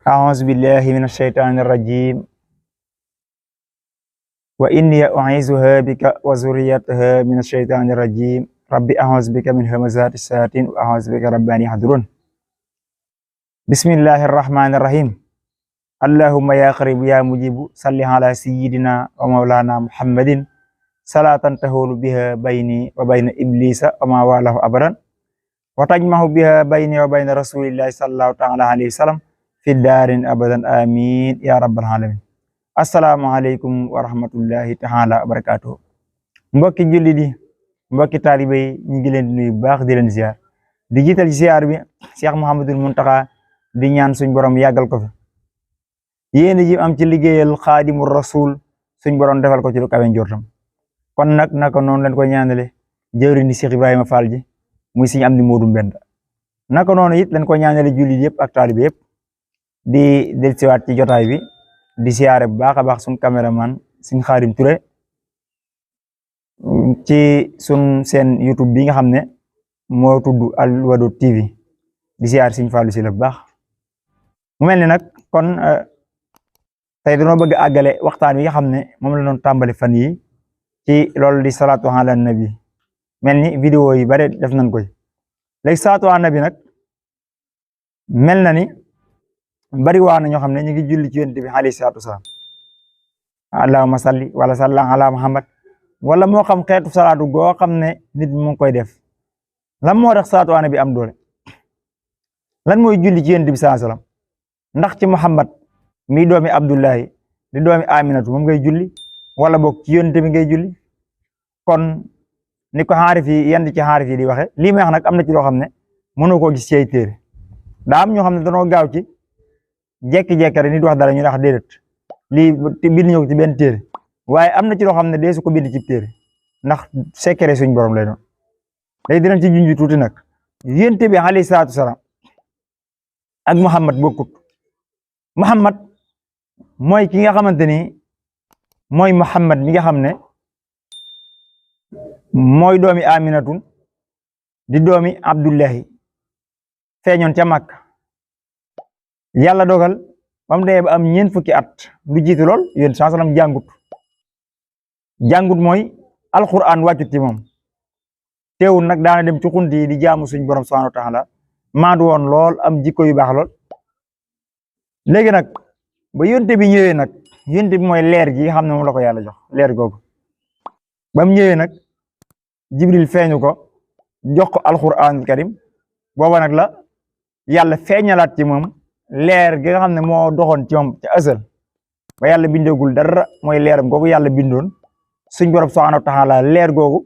أعوذ بالله من الشيطان الرجيم وإني أعيذها بك وذريتها من الشيطان الرجيم ربي أعوذ بك من همزات الشياطين وأعوذ بك رب أن يحضرون بسم الله الرحمن الرحيم اللهم يا قريب يا مجيب صل على سيدنا ومولانا محمد صلاة تهول بها بيني وبين إبليس وما والاه أبدا وتجمع بها بيني وبين رسول الله صلى الله تعالى عليه وسلم في الدار أبدا آمين يا رب العالمين asalaamaaleykum wa rahmatullahi taala wa barakaatuhu mbokki jullit yi mbokki taalibe yi ñu ngi leen di nuyu bu baax di leen ziar di jiital ci ziar bi Cheikh Mouhamadul Muntaxa di ñaan suñ borom yàggal ko fi yéen ji am ci liggéeyal xaadimu rasul suñ borom defal ko ci lu kawe njortam kon nag naka noonu leen ko ñaanale jëwriñ di Cheikh Ibrahima Fall ji muy Sëriñ Amdi Moodu Mbend naka noonu it leen ko ñaanale jullit yëpp ak taalibe yëpp di dellusiwaat ci jotaay bi di siyaare bu baax a baax suñ caméraman suñ Xaadim Touré ci suñ seen YouTube bi nga xam ne moo tudd Al Wadoud TV di siyaare suñ Fallou si la bu baax mu mel ni nag kon tey dañoo bëgg àggale waxtaan wi nga xam ne moom la doon tàmbali fan yi ci loolu di salaatu ala nabi mel ni vidéo yi bare def nañ koy léegi salaatu ala nabi nag mel na ni bari waa na ñoo xam ne ñu ngi julli ci yonent bi alayhi salaatu wasalaam allahumma salli wala sallam ala muhammad wala moo xam xeetu salaatu goo xam ne nit mu ngi koy def lan moo tax salaatu ala nabi am doole lan mooy julli ci yonent bi sallallahu alayhi wasallam ndax ci muhammad mi doomi abdullahi di doomi aminatu moom ngay julli wala boog ci yonent bi ngay julli kon ni ko xaarif yi yenn ci xaarif yi di waxe lii may wax nag am na ci loo xam ne mënoo koo gis ci ay téere daa am ñoo xam ne dañoo gaaw ci jekki-jekki rek nit wax dara ñu wax déedéet lii bind ñëw ci benn téere waaye am na ci loo xam ne dee su ko bind ci téere ndax secret suñ borom lay doon léegi dinañ ci junj tuuti nag yonent bi alayhi salaatu salaam ak Muhammad bokkut Muhammad mooy ki nga xamante ni mooy Muhammad mi nga xam ne mooy doomi Aminatu di doomi Abdullahi feeñoon ca Makka yàlla dogal ba mu demee ba am ñeent fukki at lu jiitu lool yéen saa salaam jàngut mooy alquran wàccut ci moom teewul nag daana dem ci xunti yi di jaamu suñ borom subhanahu wa taala maandu woon lool am jikko yu baax lool léegi nag ba yonte bi ñëwee nag yonte bi mooy leer gi nga xam ne moom la ko yàlla jox leer googu ba mu ñëwee nag jibril feeñu ko jox ko alquranul karim booba nag la yàlla feeñalaat ci moom leer gi nga xam ne moo doxoon ci moom ca asal ba yàlla bindagul dara mooy leeram googu yàlla bindoon suñ borom subhanahu wa taala leer googu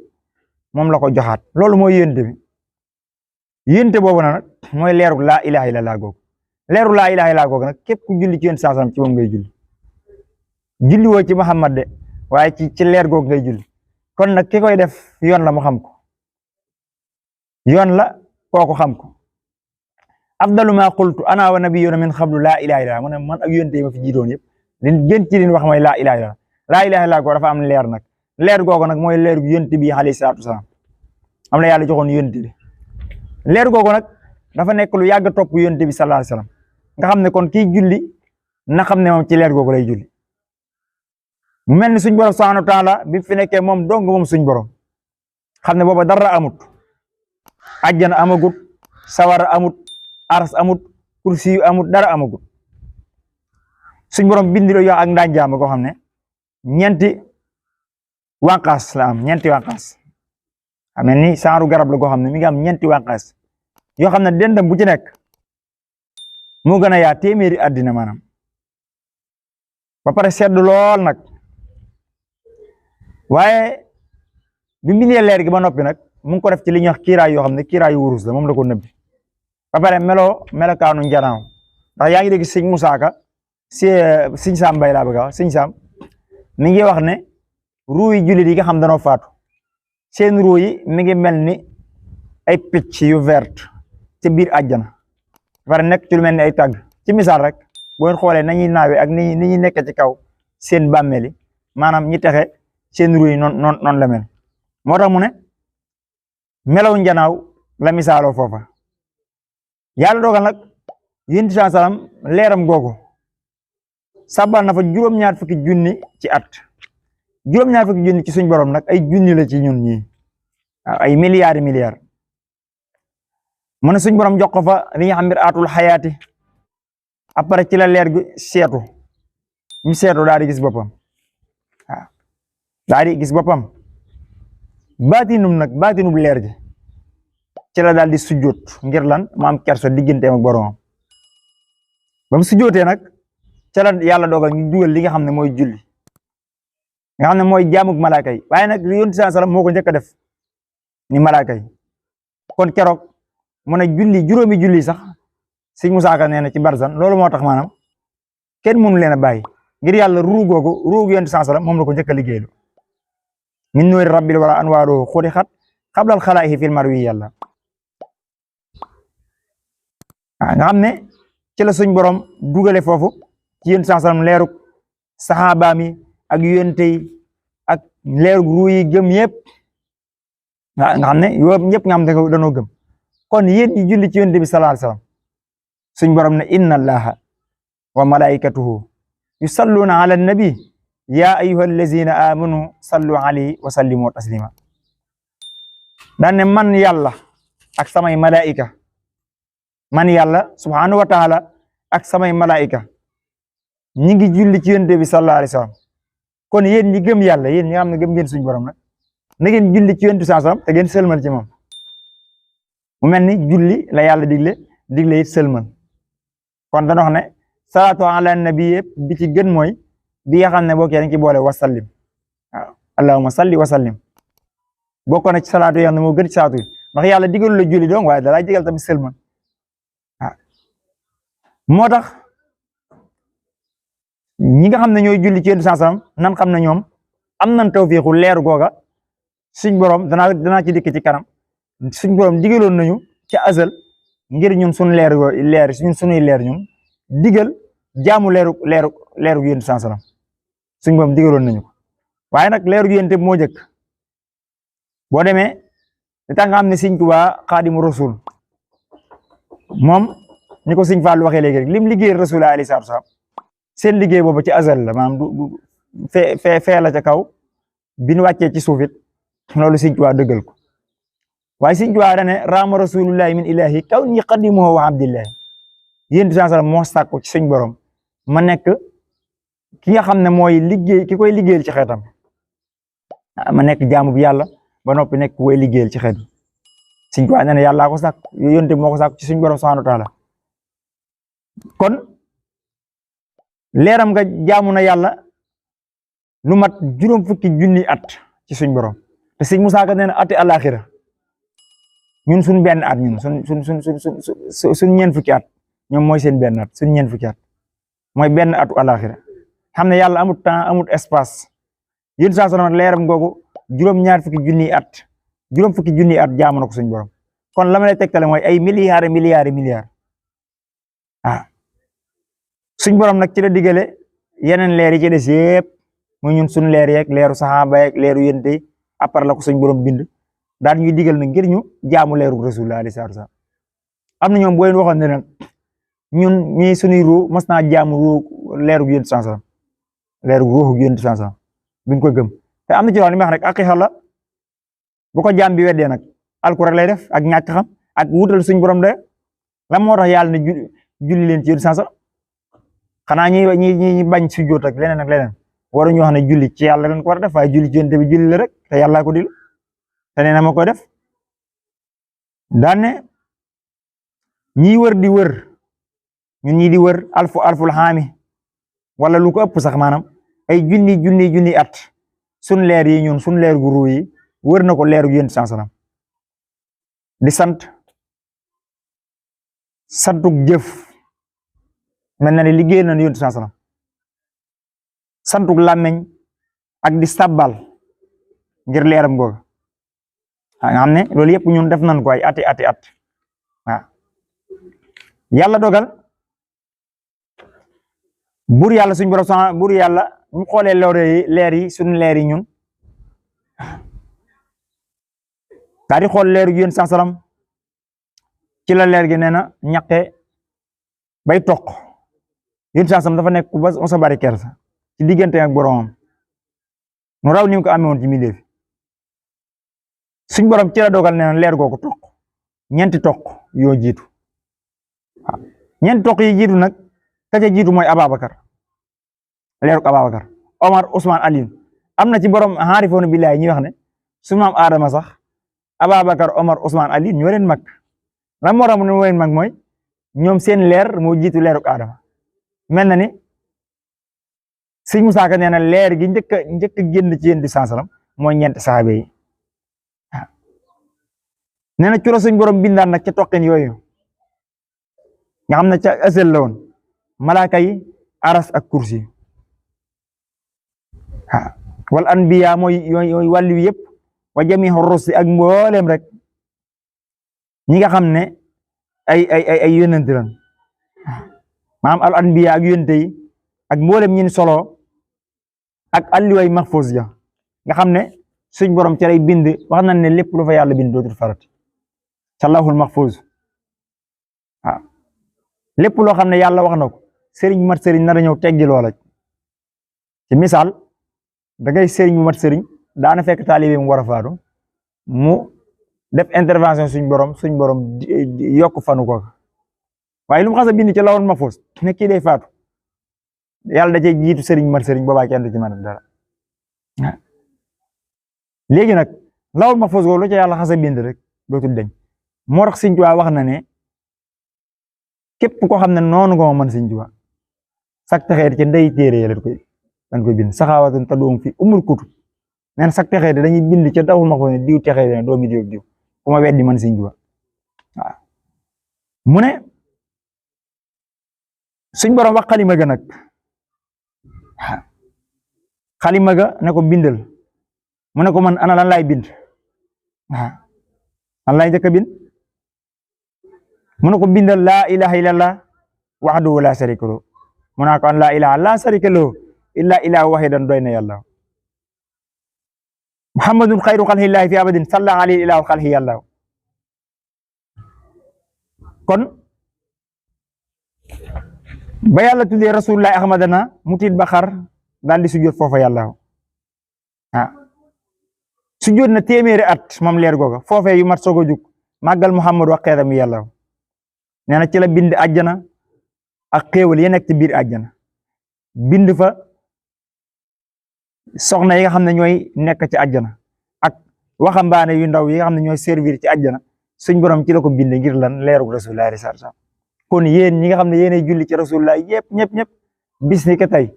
moom la ko joxaat loolu mooy yénte bi yénte boobu nag mooy leeru laa ilaha illallah googu leeru laa ilaha illallah googu nag képp ku julli ci yéen saasam ci moom ngay julli woo ci Muhammad de waaye ci leer googu ngay julli kon nag ki koy def yoon la mu xam ko yoon la kooku xam ko afdalu ma qultu ana wa nabiyyuna min qablu laa ilaha illallah mu ne man ak yonte yi ma fi jiitoon yëpp liñ gën ci liñ wax mooy laa ilaha illallah laa ilaha illallah googu dafa am leer nag leer googu nag mooy leer gu yonte bi alayhi salaatu wasalaam am na yàlla joxoon yonte bi leer googu nag dafa nekk lu yàgg topp yonte bi sallallahu alayhi wasallam nga xam ne kon kii julli na xam ne moom ci leer googu lay julli mu mel ni suñ borom subhanahu wa taala bi fi nekkee moom dong moom suñ borom xam ne booba dara amut ajjana amagut sawara amut aras amut kursi yu amut dara amagut suñ borom bindilo yo ak ndaanjaama koo xam ne ñeenti wànqaas la am ñeenti wànqaas xam ni saaru garab la goo xam ne mi ngi am ñeenti wànqaas yoo xam ne dendam bu ci nekk moo gën a yaa téeméeri àddina maanaam ba pare sedd lool nag waaye bi mu bindee leer gi ba noppi nag mu ngi ko def ci li ñuy wax kiiraay yoo xam ne kiiraayu wurus la moom la ko nëbbi ba pare melokaanu njanaaw ndax yaa ngi dégg sëñ Musaa Ka sëñ Saam Mbay laa bëgg a wax sëñ Saam mi ngi wax ne ruu yi jullit yi nga xam danoo faatu seen ruu yi mi ngi mel ni ay picc yu vert ci biir àjjana ba pare nekk ci lu mel ni ay tàgg ci misaal rek boo xoolee nañuy naawee ak ni ñuy nekk ci kaw seen bàmmeel yi maanaam ñi texe seen ruu yi noonu la mel moo tax mu ne melaw njanaaw la misaaloo foofa yàlla dogal nag yonent saa salaam leeram googu sabbal na fa juróom-ñaar fukki junni ci at juróom-ñaar fukki junni ci suñ borom nag ay junni la ci ñun ñii ay milliards mu ne suñ borom jox ko fa li nga xam ne atul xayaati après ci la leer gi seetu ñu seetu daal di gis boppam waaw daal di gis boppam baatinum leer gi ci la daal di sujjóot ngir lan mu am kersa digganteem ak boromam ba mu sujjóotee nag ca la yàlla dogal ñu dugal li nga xam ne mooy julli nga xam ne mooy jaamug malaaka yi waaye nag yonent sallallahu alayhi wasallam moo ko njëkk a def ni malaaka yi kon keroog mu ne juróomi julli sax sëñ Musaa Ka nee na ci barzan loolu moo tax maanaam kenn mënu leen a bàyyi ngir yàlla ruu yonent sallallahu alayhi wasallam moom la ko njëkk a liggéeylu min nuuri rabbil wala anwaaruhu xulixat xablal xalaa'iqi fil marwi yàlla nga xam ne ci la suñ borom dugale foofu ci yonent sallallahu alayhi wasallam leerug saxaabaam yi ak yonent yi ak leerug ruu yi gëm yëpp nga xam ne yow ñëpp nga xam ne dañoo gëm kon yéen ñi julli ci yonent bi sallallahu alayhi wasallam suñ borom ne inna allaha wa malaikatuhu yusalluna ala nabi ya ayyuhal lazina amanu sallu alayhi wa sallimu taslima daan ne man yàlla ak samay malaika man yàlla subhanahu wa taala ak samay malaika ñi ngi julli ci yonent bi sallallahu alayhi wasallam kon yéen ñi gëm yàlla yéen ñi nga xam ne gëm ngeen suñ borom nag na ngeen julli ci yonent bi sallallahu alayhi wasallam te ngeen sëlmal ci moom mu mel ni julli la yàlla digle it sëlmal kon dañoo wax ne salaatu ala nabi yëpp bi ci gën mooy bi nga xam ne boo kee dañ ci boole wasallim waaw allahumma salli wa sallim bokk na ci salaatu yi xam ne moo gën ci salaatu yi ndax yàlla digalu la julli donc waaye dalaa digal tamit sëlmal waaw moo tax ñi nga xam ne ñooy julli ci yonent sallallahu alayhi wasallam nan xam ne ñoom am nañ tawfiixu leeru googa suñ borom danaa ci dikk ci kanam suñ borom digaloon nañu ci azal ngir ñun suñ leer suñuy leer ñun digal jaamu leeru yonent sallallahu alayhi wasallam suñ borom digaloon nañu ko waaye nag leeru yonent moo jëkk boo demee li tax nga xam ne Sëñ Tuubaa Xaadimu Rasuul moom ni ko Sëñ Fallu waxee léegi rek lim liggéeyal Rasulullah alayhi salaatu wasallam seen liggéey boobu ci azal la maanaam du fee la ca kaw bi ñu wàccee ci suufit loolu Sëñ Tuubaa dëggal ko waaye Sëñ Tuubaa dane raama rasulullahi min ilahi kaw ni qadimuhu wa abdillahi yéen di sallam moo sàkku ci suñ borom ma nekk ki nga xam ne mooy liggéey ki koy liggéeyal ci xeetam ma nekk jaamu bi yàlla ba noppi nekk koy liggéeyal ci xeet Sëñ Tuubaa nee na yàllaa ko sàkk yonte moo ko sàkk ci suñ borom subhanahu wa taala kon leeram nga jaamu na yàlla lu mat juróom fukki junni at ci suñ borom te Sëñ Musaa Ka nee na ati alaxira ñun suñ benn at ñun suñ ñeent fukki at ñoom mooy seen benn at suñ ñeent fukki at mooy benn atu alaxira xam ne yàlla amut temps amut espace yéen saa sonn leeram googu juróom-ñaar fukki junni at juróom fukki junni at jaamu na ko suñ borom kon la ma lay tegtale mooy ay milliards suñ borom nag ci la digale yeneen leer yi ci des yëpp mu ñun suñ leer yeeg leeru saxaaba yeeg leeru yonent yi après la ko suñ borom bind daal ñuy digal na ngir ñu jaamu leeru rasulullah alayhi salaatu wasallam am na ñoom boo leen waxoon ne nag ñun ñii suñuy ruu mas naa jaamu ruu leeru yonent sallallahu alayhi wasallam leeru ruuxu yonent sallallahu alayhi wasallam duñ ko gëm te am na ci loolu li ma wax rek ak xel la bu ko jaam bi weddee nag alku rek lay def ak ñàkk xam ak wutal suñ borom de lan moo tax yàlla ne julli leen ci yonent sallallahu alayhi wasallam xanaa ñi bañ sujjóot ak leneen waruñu wax ne julli ci yàlla lañ ko war a def waaye julli ci yonent bi julli la rek te yàllaa ko dil te nee na ma koy def daan ne ñii wër di wër ñun ñii di wër alful xaami wala lu ko ëpp sax maanaam ay junni at sun leer yi ñun sun leer gu ruu yi wër na ko leeru yonent sallam di santuk jëf mel na ne liggéey na yonent sallam santuk làmmeñ ak di sabbal ngir leeram googa nga xam ne loolu yëpp ñun def nañ ko ay ati at waaw yàlla dogal buur yàlla suñ borom buur yàlla mu xoolee leer yi suñu leer yi ñun daa di xool leeru yonent sallam ci la leer gi nee na ñaqe bay toq yéen sansam dafa nekk ba mosa bari kersa ci diggante ak boromam nu raw ni mu ko amee woon ci mbindeef suñ borom ci la dogal nee na leer googu toq ñeenti toq yoo jiitu waaw ñeenti toq yi jiitu nag ka ca jiitu mooy Ababacar leeruk Ababacar Omar Ousmane Aliou am na ci borom xaarifoonu billaay ñuy wax ne su maam Adama sax Ababacar Omar Ousmane Aliou ñoo leen mag lan moo tax mu ne moo leen mag mooy ñoom seen leer moo jiitu leeruk Adama mel na ni sëñ Musaa Ka nee na leer gi njëkk a génn ci yéen di sansalam mooy ñeenti saxaabe yi waaw nee na curo suñ borom bindaan nag ca toqin yooyu nga xam ne ca ësel la woon malaaka yi aras ak kursi waaw wal anbiya mooy wàllu yëpp wa jamihu rusli ak mboolem rek ñi nga xam ne ay yónnent lan maanaam al anbiya ak yónnent yi ak mboolem ñin solo ak alliway mahfuz ja nga xam ne suñ borom ci lay bind wax nañ ne lépp lu fa yàlla bind dootul farat ca lawhul mahfuz waaw lépp loo xam ne yàlla wax na ko sëriñ bu mat sëriñ nar a ñëw teggi loola ci misaal da ngay sëriñ bu mat sëriñ daana fekk taalibe mu war a faatu mu def intervention suñ borom yokk fanu ko waaye lu mu xas a bind ci lawhul mahfuz ne kii day faatu yàlla da cee jiitu sëriñ mat sëriñ boobaa kenn du ci mën a dara léegi nag lawhul mahfuz googu lu ca yàlla xas a bind rek dootul deñ moo tax Sëriñ Tuubaa wax na ne képp koo xam ne noonu nga ma mën Sëriñ Tuubaa sak texeet ci ndey téere yi dañ koy bind saxaawatun ta doom fi umul kutub neen sak texeet dañuy bind ca lawhul mahfuz ne diw texeet ne doomi diw diw ku ma weddi mën Sëriñ Tuubaa waaw mu ne suñ borom wax xalima ga nag xalima ga ne ko bindal mu ne ko man ana lan laay bind lan laay njëkk a bind mu ne ko bindal laa ilaha illallah wahdahu la sharika lahu mu ne ko an laa ilaha la sharika lahu illa ilahu wahidan doy na yàlla muhammadun xayru xalqillahi fi abadin salla alayhi ilahu xalqi yàlla kon ba yàlla tuddee rasulullahi ahmadana mu tiit ba xar daal di sujjóot foofa yàlla sujjóot na téeméeri at moom leer googa foofee yu mat soog a jug màggal muhammad wa xeetam yàlla nee na ci la bind àjjana ak xéewal yi nekk ci biir àjjana bind fa soxna yi nga xam ne ñooy nekk ci àjjana ak waxambaane yu ndaw yi nga xam ne ñooy servir ci àjjana suñ borom ci la ko bind ngir lan leerug rasulullahi sallallahu alayhi wasallam kon yéen ñi nga xam ne yéenay julli ci rasulullah ñëpp bis ni ke tey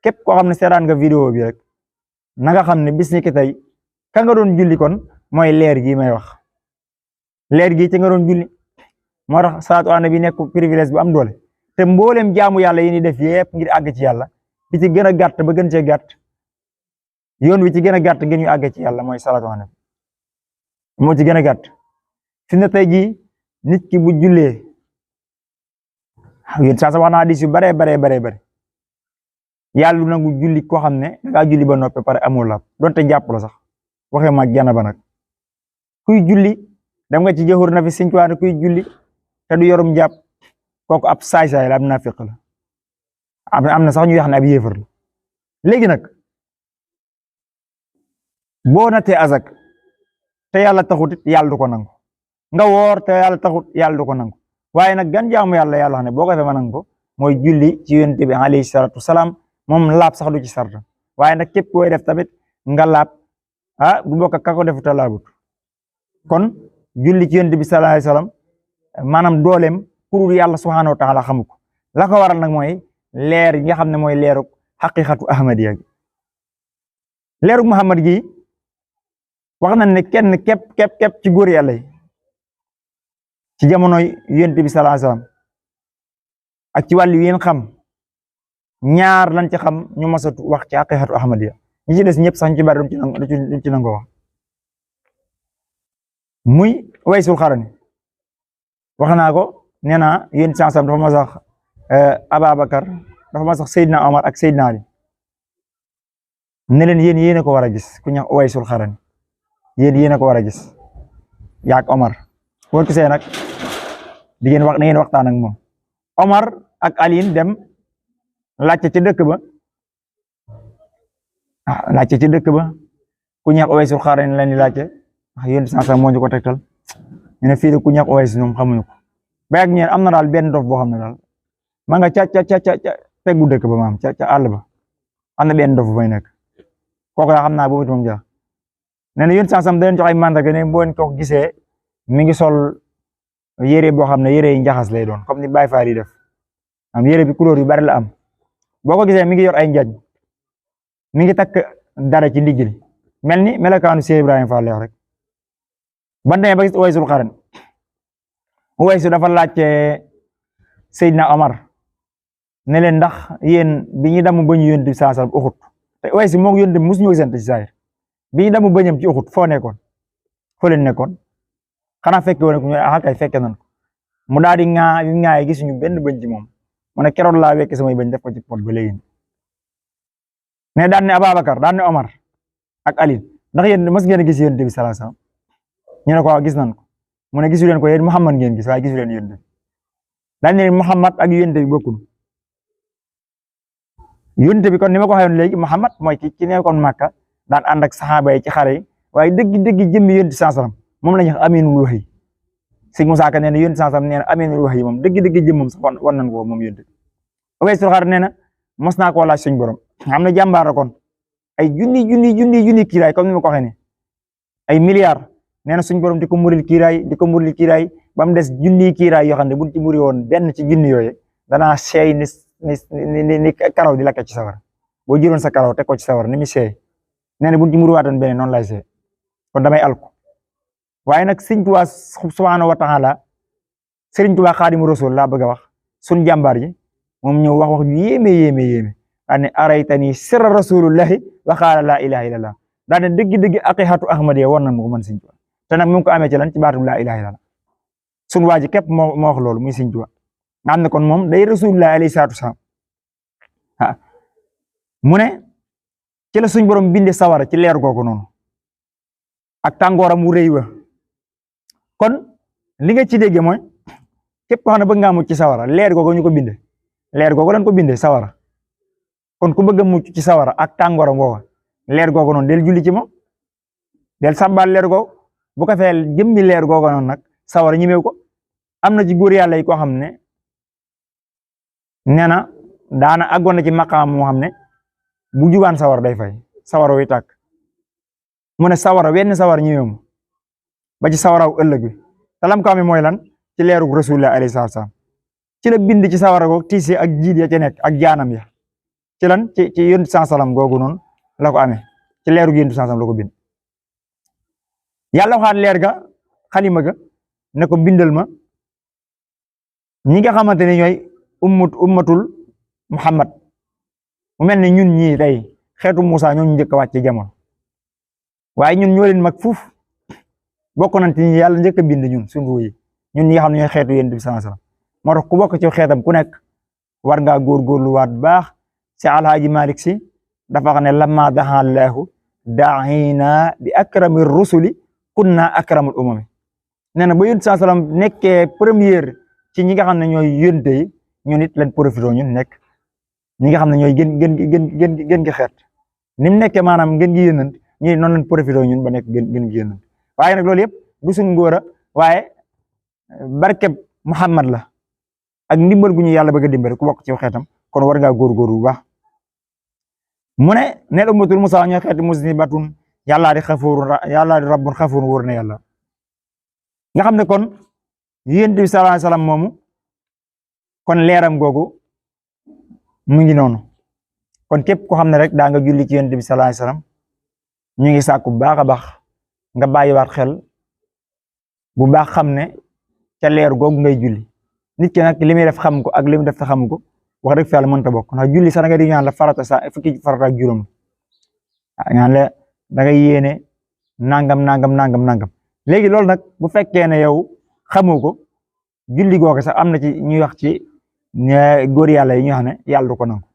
képp koo xam ne seetaan nga vidéo bi rek na nga xam ne bis ni ke tey ka nga doon julli kon mooy leer gi may wax leer gi ci nga doon julli moo tax salaatu ala nabi nekk privilège bu am doole te mboolem jaamu yàlla yi ni def yépp ngir àgg ci yàlla bi ci gën a gàtt ba gën cee gàtt yoon wi ci gën a gàtt ngeen ñu àgg ci yàlla mooy salaatu ala nabi moo ci gën a gàtt fi ne tey jii nit ki bu jullee yéen saa sa wax naa hadiis yu bare yàlla nangu julli koo xam ne dangaa julli ba noppi pare amul la donte jàpp la sax waxee ma janaba nag kuy julli dem nga ci jëhur na fi Sëriñ Tuubaa kuy julli te du yorum jàpp kooku ab saay-saay la ab naafiq la am na sax ñuy wax ne ab yéefar la léegi nag boo natee azak te yàlla taxut yàlla du ko nangu nga woor te yàlla taxut yàlla du ko nangu waaye nag gan jaamu yàlla wax ne boo ko defee ma nangu ko mooy julli ci yonent bi alayhi salaatu wasalaam moom laab sax du ci sarta waaye nag képp koy def tamit nga laab bu bokk ka ko defu ta laabut kon julli ci yonent bi sallallahu alayhi wasallam maanaam dooleem pour yàlla subhanahu wa taala xamu ko la ko waral nag mooy leer yi nga xam ne mooy leeruk xaqiqatu ahmadiya gi leeruk Muhammad gi wax nañ ne kenn képp ci góor yàlla yi ci jamonoy yonent bi sallallahu alayhi wasallam ak ci wàllu yéen xam ñaar lañ ci xam ñu masatu wax ci xaqiqatu ahmadiya ñi ci des ñëpp sax ñu ci bari duñ ci nangoo wax muy waysul xarani wax naa ko nee naa yéen sansam dafa ma sax Ababacar dafa ma sax Seydina Omar ak Seydina Ali ne leen yéen a ko war a gis ku ñax waysul xarani yéen a ko war a gis yaak Omar boo gisee nag di ngeen waxtaan ak moom Omar ak aliin dem laajte ci dëkk ba laajte ci dëkk ba ku ñeex Uwaysul Qarni lañ di laajte wax yéen sansa moo ñu ko tegtal ñu ne fii de ku ñeex Uways ñoom xamuñu ko ba ak ñeen am na daal benn dof boo xam ne daal ma nga ca peggu dëkk ba maam ca àll ba am na benn dof bu may nekk kooku daa xam naa boobu moom ja nee na yéen sansam da leen jox ay mandarga ne boo leen ko gisee mi ngi sol yére boo xam ne yére yi njaxas lay doon comme ni Baay Faal yi def am yére bi couleur yu bari la am boo ko gisee mi ngi yor ay njañ mi ngi takk dara ci ndigg li mel ni melokaanu Cheikh Ibrahima Fall rek ban demee ba gis Uwaysul Qarni Uwaysu dafa laajte Seydina Omar ne leen ndax yéen bi ñu damu bañu yónni saasal Uxud te Uwaysu moo yónni musu ñu gisante ci saayir bi ñu damu bañam ci Uxud foo nekkoon foo leen nekkoon xanaa fekke woon ko ñu kay fekke nan ko mu daal di ŋaay gisuñu benn bëñ ci moom mu ne keroog laa wekk samay bëñ def ko ci pot ba léegi ne daan ne Ababacar daan ne Omar ak Ali ndax yéen mas ngeen gis yonent bi sallallahu alayhi wasallam ñu ne ko waaw gis nan ko mu ne gisu leen ko yéen Muhammad ngeen gis waaye gisu leen yonent bi daan ne Muhammad ak yonent bi bokkul yonent bi kon ni ma ko waxee woon léegi Muhammad mooy ki nekkoon Makka daan ànd ak saxaaba yi ci xare yi waaye dëgg jëmmi yonent sallallahu alayhi wasallam moom la ñuy wax aminul wahyi Sëñ Musaa Ka nee na yonent sallallahu alayhi wasallam nee na aminul wahyi moom dëgg jëmmam sax wan nañ ko moom yonent bi Uwaysul Qarni nee na mos naa koo laaj suñ borom xam ne jàmbaar kon ay junni kiiraay comme ni ma ko waxee ne ay milliards nee na suñ borom di ko muril kiiraay ba mu des junni kiiraay yoo xam ne buñ ci muri woon benn ci junni yooyu danaa seey ni karaw di lakk ci sawar boo jëloon sa karaw teg ko ci sawar ni mi seey nee na buñ ci muri waatoon benn noonu lay seey kon damay alko waaye nag Sëriñ Tuubaa subhaanahu wa taala Sëriñ Tuubaa Xaadimu Rasuul laa bëgg a wax suñ jàmbaar ji moom ñëw wax ju yéeme daane araytani sirra rasulullahi wa qaala laa ilaha illallah daane dëgg aqiqatu ahmadiya war nañ ko man Sëriñ Tuubaa te nag mu ngi ko amee ci lan ci baatum laa ilaha illallah sun waa ji képp moo wax loolu muy Sëriñ Tuubaa nga xam ne kon moom day rasulullah alayhi salaatu wasalaam mu ne ci la suñ borom binde sawara ci leer googu noonu ak tàngooram wu rëy wa kon li nga ci dégge mooy képp koo xam ne bëgg nga mucc ci sawara leer googu ñu ko binde leer googu lañ ko binde sawara kon ku bëgg a mucc ci sawara ak tàngooram googu leer googu noonu del julli ci moom del sàbbal leer googu bu ko fee jëmmi leer googu noonu nag sawara ñimew ko am na ci góor yàlla yi koo xam ne nee na daana àggoon na ci maqaam moo xam ne bu jubaan sawara day fay sawara wi tàkk mu ne sawara wenn sawara ñimew ba ci sawaraw ëllëg bi te lam ko amee mooy lan ci leerug rasulullah alayhi salaam ci la bind ci sawara googu tiisi ak jiit ya ci nekk ak jaanam ya ci lan ci yonent sallam googu noonu la ko amee ci leerug yonent sallam la ko bind yàlla waxaat leer ga xalima ga ne ko bindal ma ñi nga xamante ne ñooy ummatul Muhammad mu mel ne ñun ñii tey xeetu Musa ñoo ñu njëkk a wàcc ci jamono waaye ñun ñoo leen mag fuuf bokk nañ ci ñi yàlla njëkk a bind ñun suñu yi ñun ñi nga xam ne ñooy xeetu yonent bi sallallahu alayhi wasallam moo tax ku bokk ci xeetam ku nekk war ngaa góorgóorlu waat baax si Alhaaji Malik Si dafa xam ne lamma daha Allahu daahina bi akrami rusuli kunna akramul umami nee na ba yonent sallallahu alayhi wasallam nekkee première ci ñi nga xam ne ñooy yonent yi ñun it lañ profité ñun nekk ñi nga xam ne ñooy gën gi xeet ni mu nekkee maanaam gën gi yónnent ñu noonu lañ profité ñun ba nekk gën gi yónnent waaye nag loolu yëpp du suñ ngóora waaye barkeb Muhammad la ak ndimbal gu ñu yàlla bëgg a dimbal ku bokk ci xeetam kon war ngaa góorgóorlu bu baax mu ne neel ummatul Musaa ñooy xeeti muslimatun yàllaa di rabbun xafuur wóor na yàlla nga xam ne kon yonent bi sallallahu alayhi wasallam moomu kon leeram googu mu ngi noonu kon képp ko xam ne rek daa nga julli ci yonent bi sallallahu alayhi wasallam ñu ngi sàkku bu baax a baax nga bàyyiwaat xel bu baax xam ne ca leer googu ngay julli nit ki nag li muy def xam ko ak li mu def te xam ko wax dëgg fa yàlla mënta bokk ndax julli sax da nga di ñaan la farata sa fukki farata ak juróom ñaan la da nga yéene nangam léegi loolu nag bu fekkee ne yow xamoo ko julli googu sax am na ci ñuy wax ci góor yàlla yi ñu xam ne yàlla du ko nangu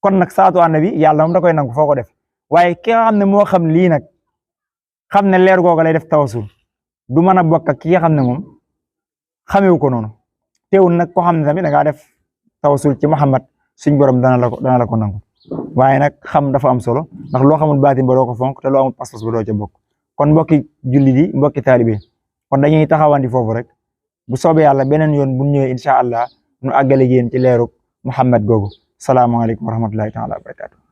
kon nag saatu annabi yàlla moom da koy nangu foo ko def waaye ki nga xam ne moo xam lii nag xam ne leer googu lay def tawasul du mën a bokk ak ki nga xam ne moom xamewu ko noonu teewul nag ko xam ne tamit da ngaa def tawasul ci Muhammad suñ borom dana la ko nangu waaye nag xam dafa am solo ndax loo xamul baatin ba doo ko fonk te loo amul pas-pas ba doo ca bokk kon mbokki julli di mbokki taalibe kon dañuy taxawandi foofu rek bu soobee yàlla beneen yoon bu ñëwee incha allah nu àggale yéen ci leeru Muhammad googu salaamaaleykum wa rahmatullahi taala wa barakatu